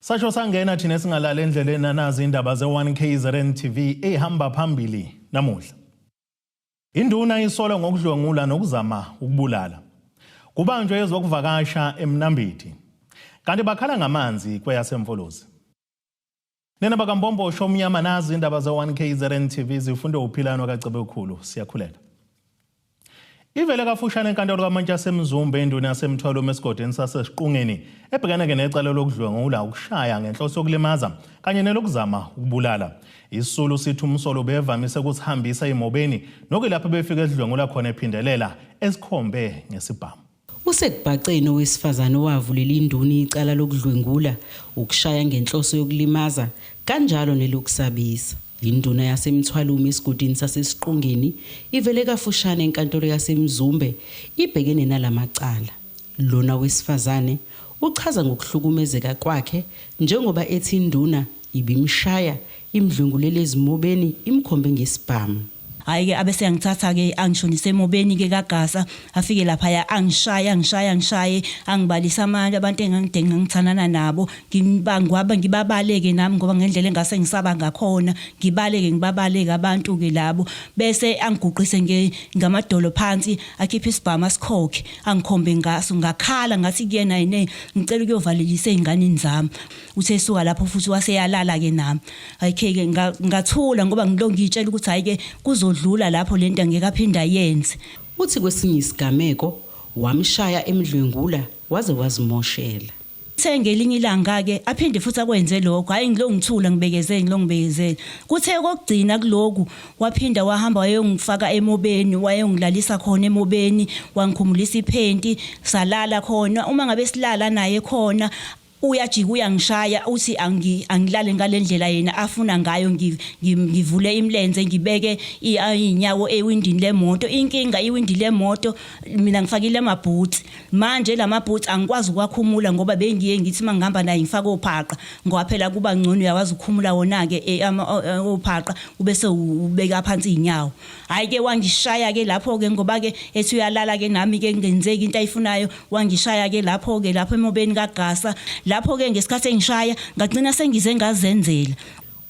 Sasho sangena thina singalala endleleni nanazi indaba ze-1 KZN TV ehamba phambili namuhla. Induna isolwa ngokudlwengula nokuzama ukubulala. Kubanjwe ezokuvakasha eMnambithi. Kanti bakhala ngamanzi kweyaseMfolozi. Nina bakaMbombosho omnyama nazi indaba ze-1 KZN TV zifundwe uphilano kaCebekhulu. Siyakhuleka. Ivele kafushane enkantolo kamantshi yaseMzumbe induna yaseMthwalume esigodini saseSiqungeni ebhekene-ke necala lokudlwengula, ukushaya ngenhloso yokulimaza kanye nelokuzama ukubulala. Isisulu sithi umsolo ubevamise ukusihambisa emobeni nokuyilapho ebefike edlwengula khona ephindelela esikhombe ngesibhamu. Usekubhaceni owesifazane owavulela induna icala lokudlwengula, ukushaya ngenhloso yokulimaza kanjalo nelokusabisa. Induna yaseMthwalume esigodini saseSiqongeni ivele kafushane enkantolo yaseMzumbe ibhekene nalamacala. Lona wesifazane uchaza ngokuhlukumezeka kwakhe njengoba ethi induna ibimshaya, imdlwengulele ezimobeni imkhombe ngesibhamu. Hhayi-ke abese yangithatha-ke angishonise emobeni-ke kaGasa, afike laphaya angishaye angishaye angishaye angibalise amanye abantu engangide ngangithandana nabo ngibangwaba ngibabaleke nami ngoba ngendlela engase ngisaba ngakhona ngibaleke ngibabaleke abantu-ke labo bese angiguqise ngamadolo phansi akhiphe isibhamu asikhokhe angikhombe ngaso ngakhala ngathi kuyena yine ngicela ukuyovalelisa ey'nganeni zami. Uthe esuka lapho futhi waseyalala-ke nami. Ayikhe-ke ngathula ngoba ngilo ngiyitshela ukuthi hhayi-ke kuzodlula lapho le nto angeke aphinde ayenze. Uthi kwesinye isigameko wamshaya emdlwengula waze wazimoshela. Kuthe ngelinye ilanga-ke aphinde futhi akwenze lokho, hhayi ngilo ngithula ngibekezele ngilo ngibekezele. Kuthe kokugcina kuloku waphinda wahamba wayongifaka emobeni, wayongilalisa khona emobeni, wangikhumulisa iphenti salala khona. Uma ngabe silala naye khona Uyajika uyangishaya uthi angilale ngalendlela yena afuna ngayo ngivule imilenze ngibeke iy'nyawo ewindini lemoto. Inkinga iwindi lemoto mina ngifakile amabhutsi. Manje la mabhutsi angikwazi ukuwakhumula ngoba bengiye ngithi uma ngihamba naye ngifake ophaqa ngoba phela kuba ngcono uyakwazi ukukhumula wona-ke ophaqa ubese ubeka phansi iy'nyawo. Hhayi-ke wangishaya-ke lapho-ke ngoba-ke ethi uyalala-ke nami-ke kungenzeki into ayifunayo wangishaya-ke lapho-ke lapho emobeni kaGasa. Lapho-ke ngesikhathi engishaya ngagcina sengize ngazenzela.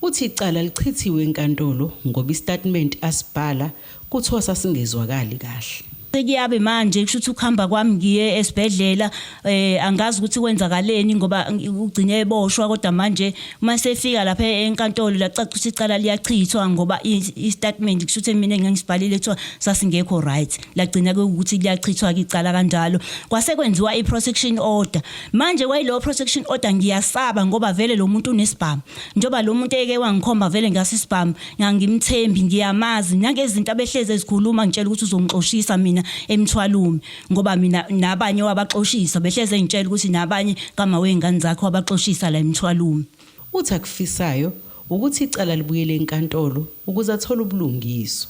Uthi icala lichithiwe enkantolo ngoba isitatimende asibhala kuthiwa sasingezwakali kahle. Sekuyabe manje kusho ukuthi ukuhamba kwami ngiye esibhedlela eh angazi ukuthi kwenzakaleni ngoba ugcine eboshwa kodwa manje uma sefika lapha enkantolo lacaca ukuthi icala liyachithwa ngoba i-statement kusho ukuthi mina engangisibhalile kuthiwa sasingekho right lagcina ukuthi liyachithwa ke icala kanjalo kwase kwenziwa i-protection order manje kwayilowo protection order ngiyasaba ngoba vele lo muntu unesibhamu njengoba lo muntu eke wangikhomba vele ngaso isibhamu ngangimthembi ngiyamazi nangezinto abehlezi ezikhuluma ngitshela ukuthi uzongixoshisa mina emthwalume ngoba mina nabanye wabaxoshisa behleze ngitshela ukuthi nabanye kama wey'ngane zakhe wabaxoshisa la emthwalume. Uthi akufisayo wukuthi icala libuyele enkantolo ukuze athole ubulungiswa.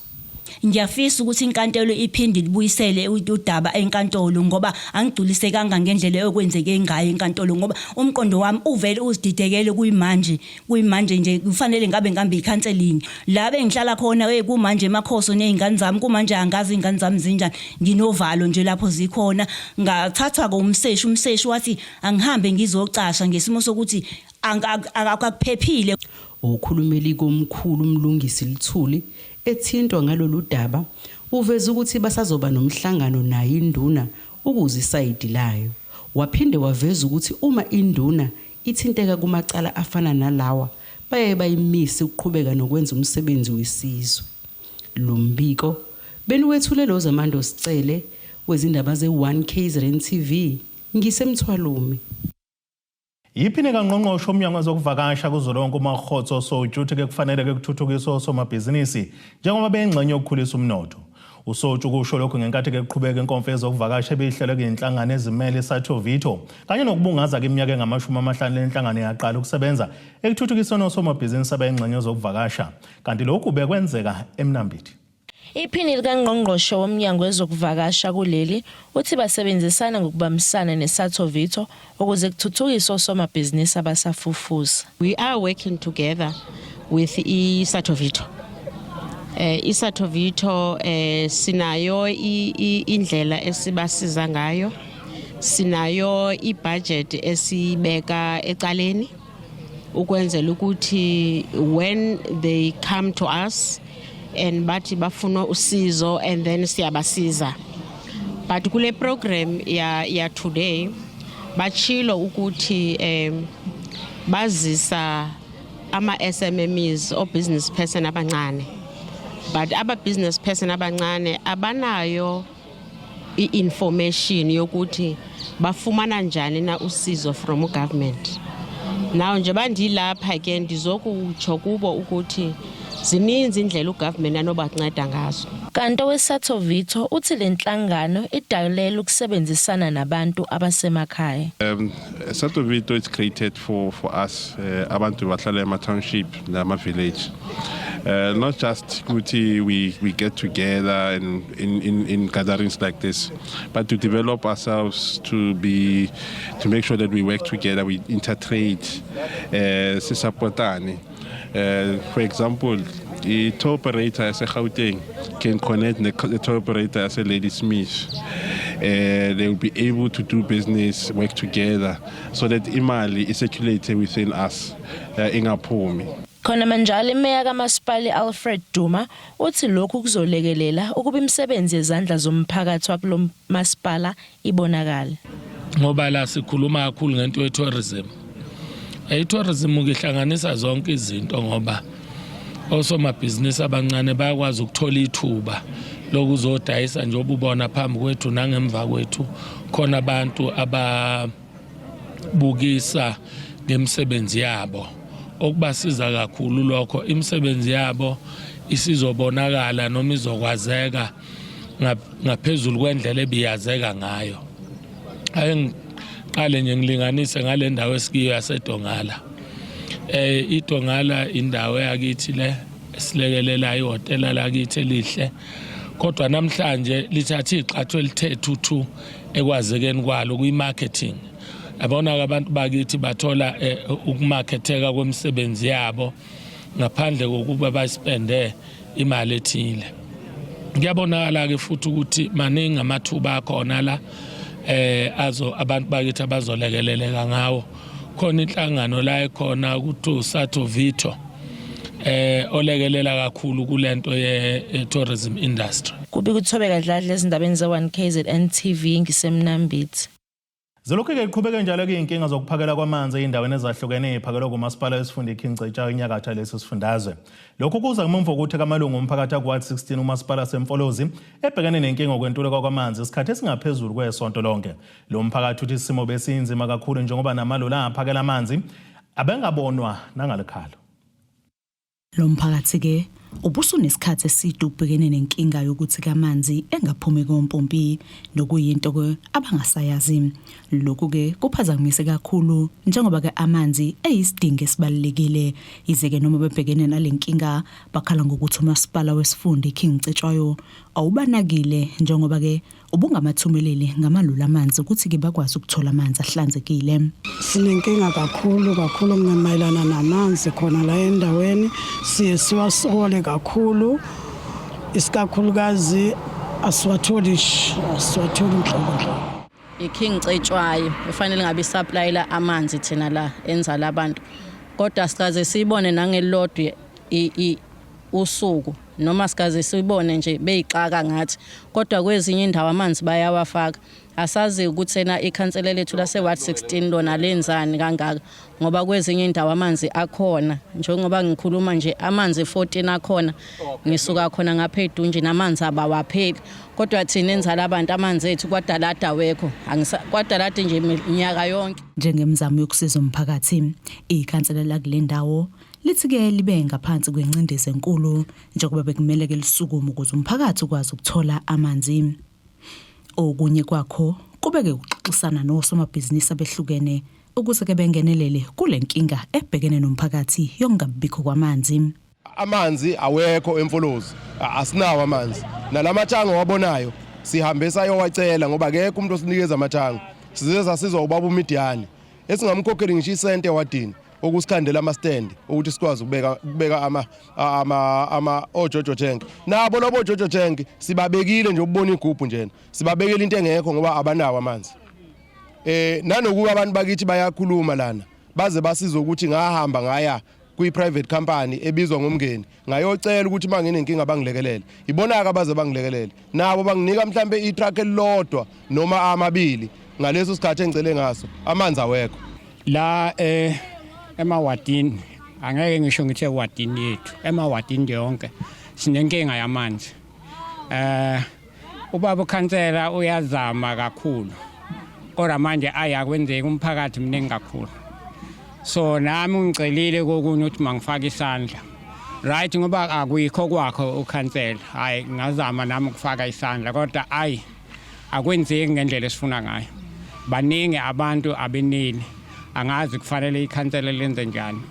Ngiyafisa ukuthi inkantolo iphinde ilubuyisele udaba enkantolo ngoba angigculisekanga ngendlela okwenzeke ngayo enkantolo ngoba umqondo wami uvele uzididekele kuyimanje kuyimanje nje kufanele ngabe ngihambe i-counselling la bengihlala khona hey kumanje emakhoso nezingane zami kumanje angazi izingane zami zinjani nginovalo nje lapho zikhona ngathathwa-ke umseshi umseshi wathi angihambe ngizocasha ngesimo sokuthi akakuphephile. Okhulumela ikomkhulu uMlungisi Luthuli ethintwa ngalolu daba uveze ukuthi basazoba nomhlangano nayo induna ukuze isayidi layo. Waphinde waveza ukuthi uma induna ithinteka kumacala afana nalawa bayaye bayimise ukuqhubeka nokwenza umsebenzi wesizwe. Lo mbiko beniwethulelwa uZamando Sicele wezindaba ze-1 KZN TV ngiseMthwalume. Yiphini kangqongqoshe womnyango wezokuvakasha kuzwelonke uMakgotso Sotyu uthi ke kufanele ke kuthuthukiswe osomabhizinisi njengoba beyingxenye yokukhulisa umnotho. USotyu kusho lokhu ngenkathi ke kuqhubeka inkomfa yezokuvakasha ebihlelwe kuyinhlangano ezimele iSato Vito kanye nokubungaza iminyaka engama-50 le nhlangano yaqala ukusebenza ekuthuthukiseni osomabhizinisi abayingxenye yezokuvakasha kanti lokhu bekwenzeka eMnambithi. Iphini likaNgqongqoshe woMnyango wezokuVakasha kuleli uthi basebenzisana ngokubambisana neSato Vito ukuze kuthuthukiswe osomabhizinisi abasafufusa. We are working together with iSato Vito. ISato Vito sinayo indlela esibasiza ngayo. Sinayo ibudget esibeka ecaleni. Ukwenzela ukuthi when they come to us and bathi bafuna usizo, and then siyabasiza. But kule program ya today bachilo ukuthi bazisa ama SMMEs or business person abancane, but aba business person abancane abanayo i-information yokuthi bafumana njani na usizo from government. Now njengoba ndilapha ke, ndizokutsho kubo ukuthi zininzi indlela ugovernment anobanceda ngazo. Kanti oweSato Vito uthi le nhlangano idalela ukusebenzisana nabantu abasemakhaya. Sato Vito is created for us, abantu bahlala ema-township nama-village. Not just ukuthi we get together and in gatherings like this, but to develop ourselves to make sure that we work together, we intertrade, sisupportane. For example, i-tour operator yase-Gauteng can connect the tour operator yase-Ladysmith. They will be able to do business, work together, so that imali is circulated within us, ingaphumi. Khona manjalo, imeya kamasipala Alfred Duma uthi lokhu kuzolekelela ukuba imisebenzi yezandla zomphakathi wakulo masipala ibonakale. Ngoba la sikhuluma kakhulu ngento ye-tourism. I-tourism ke ihlanganisa zonke izinto, ngoba osomabhizinisi abancane bayakwazi ukuthola ithuba lokuzodayisa, njengoba ubona phambi kwethu nangemva kwethu khona abantu ababukisa ngemisebenzi yabo, okubasiza kakhulu lokho. Imisebenzi yabo isizobonakala noma izokwazeka ngaphezulu kwendlela ebiyazeka ngayo. Ake ngiqale nje ngilinganise ngale ndawo esikiyo yaseDongala. IDongala indawo yakithi le esilekelela ihhotela lakithi elihle, kodwa namhlanje lithatha igxathu elithe thuthu ekwazekeni kwalo kwi-marketing. Yabona-ke, abantu bakithi bathola ukumaketheka kwemisebenzi yabo ngaphandle kokuba baspende imali ethile. Kuyabonakala-ke futhi ukuthi maningi amathuba akhona la azo abantu bakithi abazolekeleleka ngawo. Khona inhlangano la ekhona ukuthi uSato Vito olekelela kakhulu kulento ye tourism industry. Kubika uThobeka Dladla ezindabeni ze-1 KZN TV ngiseMnambithi. Zilokhu-ke iqhubeke njalo-ke iy'nkinga zokuphakela kwamanzi ey'ndaweni ezahlukene ey'phakelwe kumasipala wesifunda iKing Cetshwayo enyakatho yalesi sifundazwe. Lokhu kuza ngemuva kokuthi amalungu omphakathi aku-ward 16 umasipala waseMfolozi ebhekene nenkinga yokwentuleka kwamanzi isikhathi esingaphezulu kwesonto lonke. Lo mphakathi uthi isimo besinzima kakhulu njengoba namaloli aphakela amanzi abengabonwa nangalikhalo. Lo mphakathi-ke ubusunesikhathi eside ubhekene nenkinga yokuthi kamanzi engaphumi kompompi, nokuyinto-ke abangasayazi. Lokhu-ke kuphazamise kakhulu njengoba-ke amanzi eyisidingo esibalulekile. Yize-ke noma bebhekene nale nkinga, bakhala ngokuthi umasipala wesifunda iKing Cetshwayo awubanakile njengoba-ke ubungamathumeleli ngamaloli amanzi ukuthi-ke bakwazi ukuthola amanzi ahlanzekile. Sinenkinga kakhulu kakhulu mayelana namanzi khona la endaweni. Siye siwasokole kakhulu, isikakhulukazi asiwatholi, asiwatholi nhlobo nhlobo. IKing Cetshwayo efanele ngabe isupplyela amanzi thina la enza labantu, kodwa sikaze siyibone nangelodwa usuku noma sikaze sibone nje beyixaka ngathi, kodwa kwezinye indawo amanzi bayawafaka. Asazi ukuthi ena ikhansela lethu lase ward 16 lona lenzani kangaka, ngoba kwezinye indawo amanzi akhona. Njengoba ngikhuluma nje, amanzi 14 akhona, ngisuka khona ngapha eDunjini, namanzi abawapheli, kodwa thina enzala abantu amanzi ethu kwadalada wekho, kwadalada nje iminyaka yonke. Njengemizamo yokusiza umphakathi, ikhansela lakule ndawo lithi-ke libe ngaphansi kwencindezi enkulu njengoba bekumele-ke lisukume ukuze umphakathi ukwazi ukuthola amanzi. Okunye kwakho kube-ke ukuxoxisana nosomabhizinisi abehlukene ukuze-ke bengenelele kule nkinga ebhekene nomphakathi yokungabibikho kwamanzi. Amanzi awekho eMfolozi, asinawo amanzi. Nalamathangi owabonayo sihambe sayowacela ngoba akekho umuntu osinikeza amathangi. Size sasizwa ubaba uMidiyani esingamkhokheli ngisho isente ewadini okusikhandela ama-stand ukuthi sikwazi ukubeka ama oJojo tank. Nabo lobo Jojo tank sibabekile nje, ukubona igubhu njena, sibabekele into engekho ngoba abanawo amanzi. Nanokuba abantu bakithi bayakhuluma lana. Baze basiza ukuthi ngahamba ngaya kwi-private company ebizwa ngomngeni, ngayocela ukuthi uma nginenkinga bangilekelele. Ibona-ke abaze bangilekelele, nabo banginika mhlampe i-truck elilodwa noma amabili ngaleso sikhathi engicele ngaso. Amanzi awekho la emawadini. Angeke ngisho ngithi ewadini yethu, emawadini yonke sinenkinga yamanzi. Ubaba ukhansela uyazama kakhulu, kodwa manje ayakwenzeki, umphakathi mningi kakhulu. So nami ngicelile kokunye ukuthi mangifake isandla, right, ngoba akuyikho kwakho ukhansela. Hayi, ngazama nami ukufaka isandla, kodwa ayi, akwenzeki ngendlela esifuna ngayo. Baningi abantu, abeneli. Angazi kufanele ikhansela lenze njani.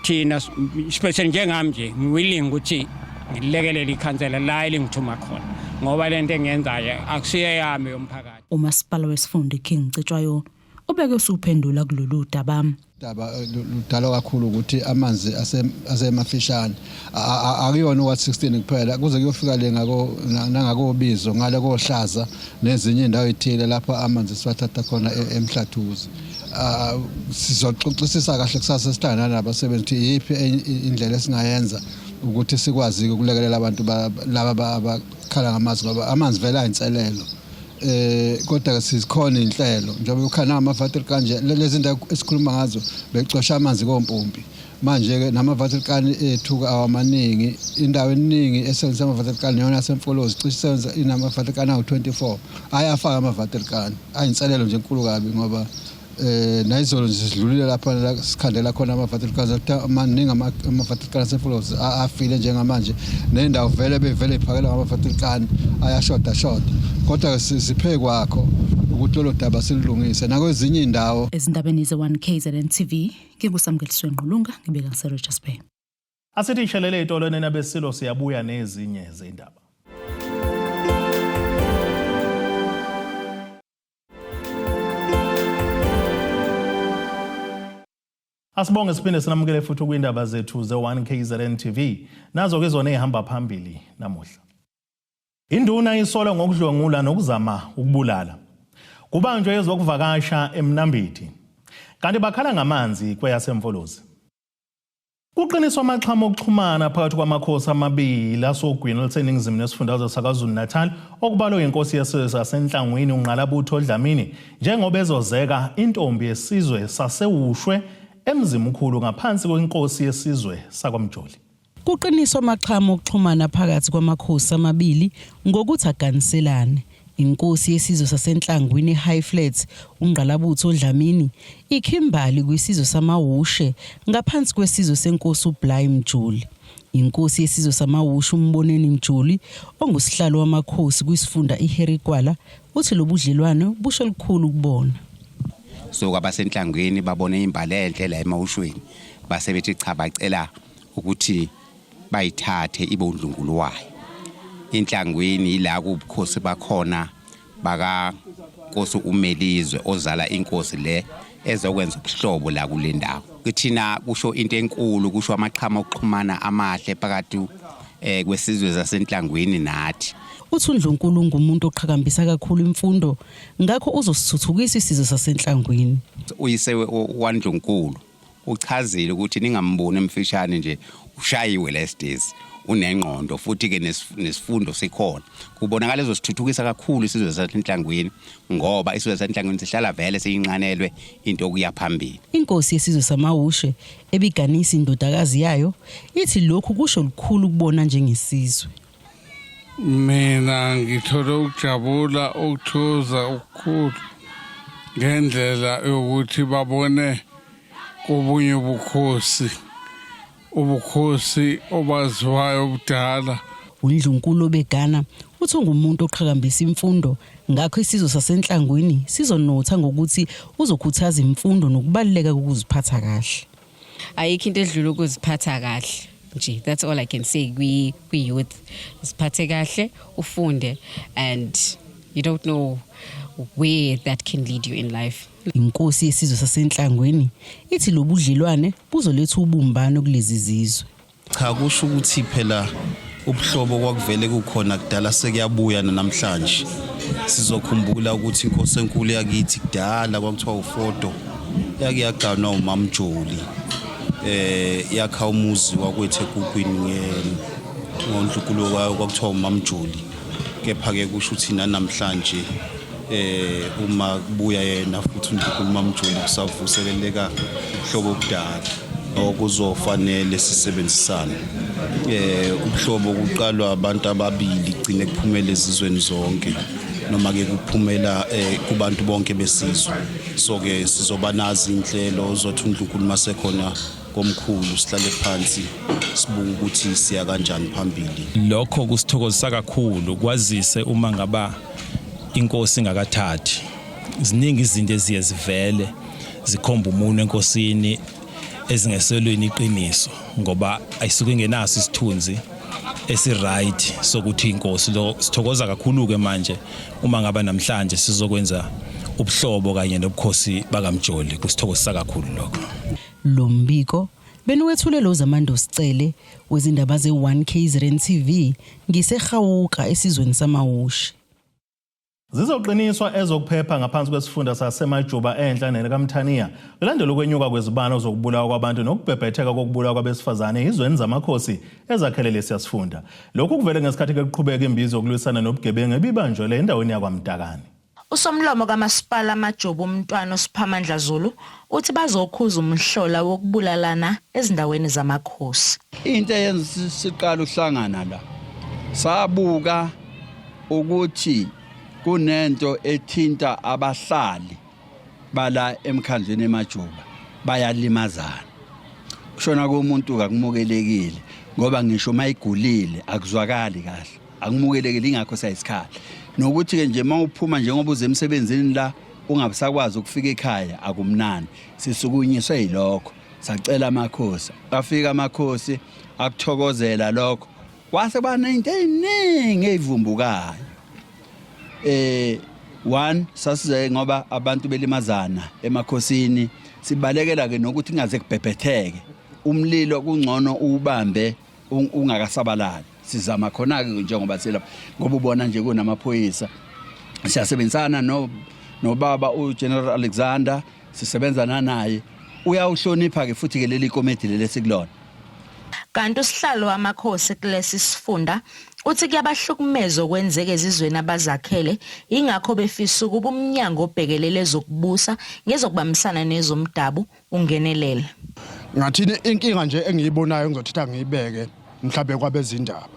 Thina, especially njengami nje, ngi-willing ukuthi ngilekelele ikhansela la elingithuma khona, ngoba lento engiyenzayo akusiyo yami, yomphakathi. Umasipala wesifunda King Cetshwayo ubeke usuphendula kulolu daba. Daba ludalwa kakhulu ukuthi amanzi asemafishane. Akuyona u-ward 16 kuphela, kuze kuyofika le ngako nangakobizo ngale kohlaza nezinye indawo ethile lapho amanzi siwathatha khona emhlathuze. Sizoxoxisisa kahle kusasa sihlangana nabasebenzi ukuthi iyiphi indlela esingayenza ukuthi sikwazi ukulekelela abantu laba abakhala ngamanzi, ngoba amanzi vele ayinselelo. Kodwa ke sikhona inhlelo njengoba ukhana ama-water kanje, lezi zinto esikhuluma ngazo, becosha amanzi kompompi. Manje ke nama-water can ethu awamaningi. Indawo eningi esebenzisa ama-water can yona yasemfolozi, cishe isebenza inama-water can awu-24. Ayafaka ama-water can, ayinselelo nje enkulu kabi, ngoba nayizolo nje sidlulile lapha la sikhandela khona ama-water cans. Amaningi ama-water can asemfolozi afile njengamanje, nendawo vele bevele iphakela ngama-water can, ayashoda shoda. Kodwa siphe kwakho ukuthi lolo daba silulungise nakwezinye iy'ndawo. Ezindabeni ze-1 KZN TV, nginguSamkeliswe Ngqulunga, ngibika ngise-Richards Bay. Asithi ishelele itolo nena besilo, siyabuya nezinye zendaba. Asibonge, siphinde sinamukele futhi kwindaba zethu ze-1 KZN TV. Nazo ke zona ezihamba phambili namuhla. Induna isolwa ngokudlwengula nokuzama ukubulala. Kubanjwe ezokuvakasha eMnambithi. Kanti bakhala ngamanzi kweyasemfolozi. Kuqiniswa amaxhama okuxhumana phakathi kwamakhosi amabili asogwini oluseningizimu nesifundazwe saKwaZulu Natal, okubalwe inkosi yesizwe saseNhlangwini uNgqalabutho Dlamini, njengoba ezozeka intombi yesizwe saseWushwe eMzimkhulu ngaphansi kwenkosi yesizwe sakwaMjoli. Kuqiniswa amaxhama okuxhumana phakathi kwamakhosi amabili ngokuthi aganiselane. Inkosi yesizwe saseNhlangwini High Flats uNgqalabutho Dlamini ikhimbali kwisizwe samaWushe ngaphansi kwesizwe senkosi uBly Mjoli. Inkosi yesizwe samaWushe uMboneni Mjoli, ongusihlalo wamakhosi kwisifunda iHarry Gwala, uthi lobudlelwano busho lukhulu kubona. So kwabasenhlangwini babone imbali enhle la emawushweni, base bethi cha, bacela ukuthi bayithathe ibe undlunkulu wayo. Inhlangwini ila kubukhosi bakhona baka Nkosi uMelizwe ozala inkosi le ezokwenza ubuhlobo la kule ndawo. Kithina kusho into enkulu, kusho amaqhama okuxhumana amahle phakathi kwesizwe zasenhlangwini nathi. Uthi uNdlunkulu ungumuntu oqhakambisa kakhulu imfundo, ngakho uzosithuthukisa isizwe sasenhlangwini. Uyise waNdlunkulu uchazile ukuthi ningamboni emfishane nje, ushayiwe lesitezi, unengqondo futhi ke nesifundo sikhona. Kubonakala ezosithuthukisa kakhulu isizwe sasenhlangwini, ngoba isizwe sasenhlangwini sihlala vele siyinxanelwe into okuya phambili. Inkosi yesizwe samaWushe ebiganisa indodakazi yayo ithi lokhu kusho lukhulu kubona njengesizwe. Mina ngithole ukujabula, ukuthokoza okukhulu ngendlela yokuthi babone kobunye ubukhosi, ubukhosi obaziwayo obudala. UNdlunkulu obegana uthi ungumuntu oqhakambisa imfundo, ngakho isizwe sasenhlangwini sizonotha ngokuthi uzokhuthaza imfundo nokubaluleka kokuziphatha kahle. Ayikho into edlula ukuziphatha kahle nje. That's all I can say kwi youth. Ziphathe kahle, ufunde, and you don't know where that can lead you in life. Inkosi yesizwe sasenhlangwini ithi lobudlelwane buzoletha ubumbano kulezi zizwe. Cha, kusho ukuthi phela ubuhlobo kwakuvele kukhona kudala sekuyabuya namhlanje. Sizokhumbula ukuthi inkosi enkulu yakithi kudala kwakuthiwa uFodo. Yake yaganwa uMamjoli yakha umuzi wakwethu eGugwini ngondlunkulu kwakuthiwa uMamjoli. Kepha-ke kusho ukuthi nanamhlanje uma kubuya yena futhi uNdlunkulu Mamjoli kusavuseleleka ubuhlobo obudala okuzofanele sisebenzisane. Ubuhlobo kuqalwa abantu ababili gcine kuphumela ezizweni zonke noma ke kuphumela kubantu bonke besizwe. So ke sizoba nazi inhlelo zothi uNdlunkulu masekhona komkhulu sihlale phansi sibuke ukuthi siya kanjani phambili. Lokho kusithokozisa kakhulu kwazise uma ngaba inkosi ingakathathi ziningi izinto eziye zivele zikhomba umunwe enkosini ezingeselweni iqiniso ngoba ayisuke ingenaso isithunzi esiright sokuthi inkosi lo. Sithokoza kakhulu ke manje uma ngaba namhlanje sizokwenza ubuhlobo kanye nobukhosi bakaMjoli, kusithokozisa kakhulu lokho. Lo mbiko beniwethule Zamando Sicele wezindaba ze-1 KZN TV ngiseGhawuka esizweni samaWushi. Zizoqiniswa ezokuphepha ngaphansi kwesifunda saseMajuba enhla nelikamthaniya kulandela ukwenyuka kwezibalo zokubulawa kwabantu nokubhebhetheka kokubulawa kwabesifazane ezweni zamakhosi ezakhele lesiya sifunda. Lokhu kuvele ngesikhathi kuqhubeka imbizo yokulwisana nobugebengu ebibanjwele endaweni yakwaMdakane. Usomlomo kaMasipala Majuba uMntwana uSiphamandla Zulu uthi bazokhuza umhlola wokubulalana ezindaweni zamakhosi. Into eyenza siqala uhlangana la sabuka ukuthi kunento ethinta abahlali bala emkhandlwini eMajuba bayalimazana. Kushona komuntu akumukelekile ngoba ngisho mayigulile akuzwakali kahle, akumukelekile, ingakho sayisikhala. Nokuthi ke nje mawuphuma njengoba uze emsebenzini la ungabisakwazi ukufika ekhaya akumnandi. Sisukunyiswe yilokho, sacela amakhosi, afika amakhosi akuthokozela lokho, kwase banento eziningi ezivumbukayo. One sasize ngoba abantu belimazana emakhosini, sibalekela ke nokuthi kungaze kubhebhetheke umlilo, kungcono ubambe ungakasabalali. Sizama khona ke njengoba silapha ngoba ubona nje kunamaphoyisa, siyasebenzisana no nobaba uGeneral Alexander, sisebenza nanaye, uyawuhlonipha ke futhi ke leli komedi leli esikulona. Kanti usihlalo wamakhosi kulesi sifunda uthi kuyabahlukumeza okwenzeka ezizweni abazakhele, ingakho befisa ukuba umnyango obhekelele ezokubusa ngezokubambisana nezomdabu ungenelele. Ngathini inkinga nje engiyibonayo ngizothatha ngiyibeke mhlawumbe kwabezindaba.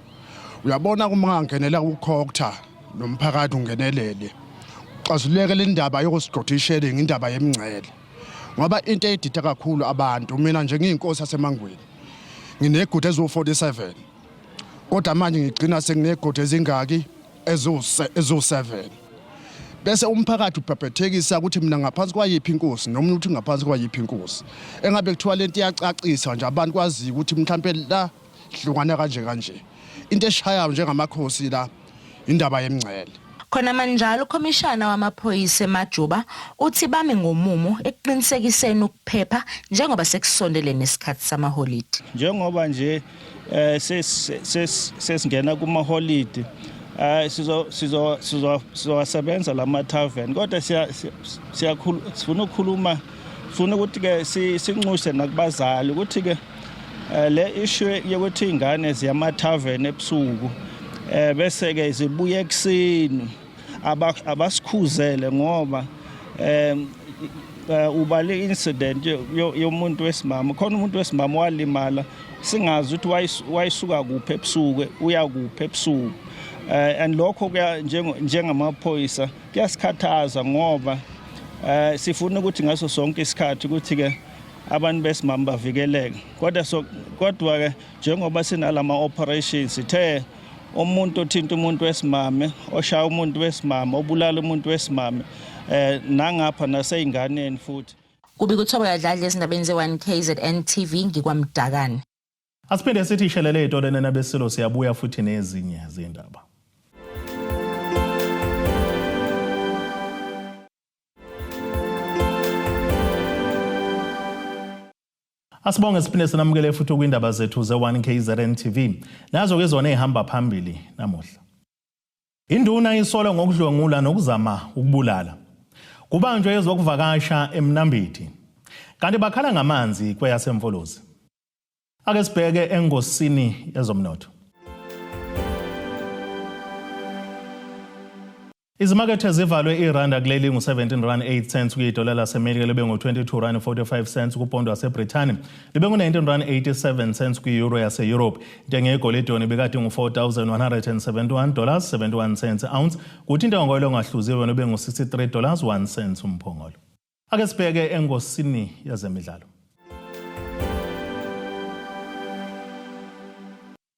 Uyabona uma ngangenela uCogta nomphakathi ungenelele, xazuleke le ndaba yokusigqotha indaba yemingcele. Ngoba into eyidida kakhulu abantu, mina nje ngiyinkosi yaseMangweni, nginegodi eziwu-47, kodwa manje ngigcina senginegodi ezingaki eziwu-7. Bese umphakathi ubhebhethekisa ukuthi mina ngaphansi kwayiphi inkosi noma ukuthi ngaphansi kwayiphi inkosi. Engabe kuthiwa lento iyacacisa nje abantu kwaziyo ukuthi mhlampe la hlukana kanje kanje. Into eshayayo njengamakhosi la indaba yemingcele. Khona manjalo ukhomishana wamaphoyisa eMajuba uthi bame ngomumo ekuqinisekiseni ukuphepha njengoba sekusondele nesikhathi samaholidi. Njengoba nje sesingena kumaholidi, sizo sizo sizo sizowasebenza lama tavern, kodwa siyakhuluma, sifuna ukukhuluma, sifuna ukuthi ke sinxuse nakubazali ukuthi ke le issue yokuthi ingane ziyama tavern ebusuku bese ke zibuye ekseni, abasikhuzele ngoba ubale incident yomuntu wesimama khona, umuntu wesimama walimala, singazi ukuthi wayisuka kuphi ebusuku, uya kuphi ebusuku, and lokho kuya njengamaphoyisa kuyasikhathaza ngoba sifuna ukuthi ngaso sonke isikhathi ukuthi ke abantu besimama bavikeleke, kodwa so kodwa ke njengoba sinalama operations sithe umuntu othinta umuntu wesimame, oshaya umuntu wesimame, obulala umuntu wesimame, nangapha naseyinganeni futhi. Kubi kuthoba Dladla ezindabeni ze-1 KZN TV ngikwaMdakane. Asiphinde sithi ishelele ey'toleni nabesilo, siyabuya futhi nezinye zindaba. Asibonge siphinde sinamukele futhi kwindaba zethu ze-1 KZN TV. Nazo ke zona ezihamba phambili namuhla. Induna isolwa ngokudlwengula nokuzama ukubulala. Kubanjwe ezokuvakasha eMnambithi. Kanti bakhala ngamanzi kweyaseMfolozi. Ake sibheke engosini yezomnotho. Izimakethe zivalwe iranda kuleli ngu-17 rand 8 cents kuyidola laseMelika libe ngu-22 rand 45 cents kupondo waseBrithani libe ngu-19 rand 87 cents kwi-euro yase-Europe. Intengo yegolide yona ibikade ngu-4,171 dollars 71 cents ounce kuthi intengo ngoyilo ongahluziwe yona ube ngu-63 dollars 1 cent umphongolo. Ake sibheke engosini yezemidlalo.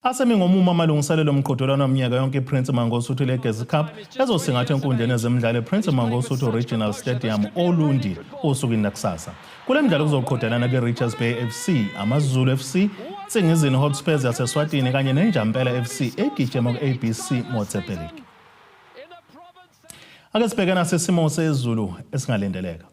Asemi ngomumo amalungiselelo omqhudelwano waminyaka yonke iPrince Mangosuthu Legacy Cup ezosingathwa enkundleni yezemidlalo ePrince Mangosuthu Regional Stadium oLundi osukwini lakusasa. Kule midlalo kuzoqhudelana ke-Richards Bay FC, AmaZulu FC, Nsingizini Hotspurs yaseSwatini kanye neNjampela FC egijima ku-ABC Motsepe League. Ake sibheke nasesimo sezulu esingalindeleka.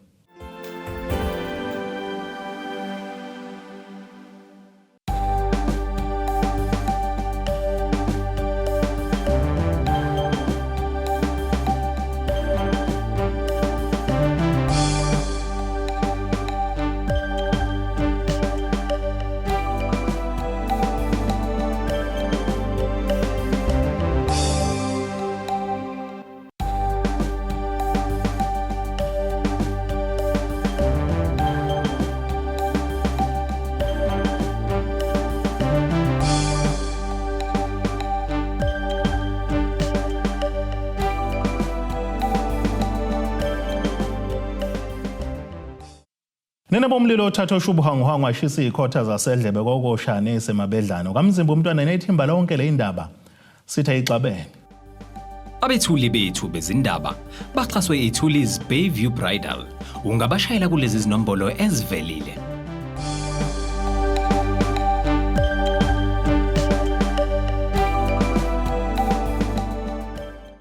Nene bomlilo othatha oshubuhanguhangu ashisa izikhotha zasedlebe kokoshane isemabedlano kamzimba umntwana nethimba lonke le indaba sithi ayixabene. Abethuli bethu bezindaba baxhaswe iThulis Bayview Bridal. Ungabashayela kulezi zinombolo ezivelile.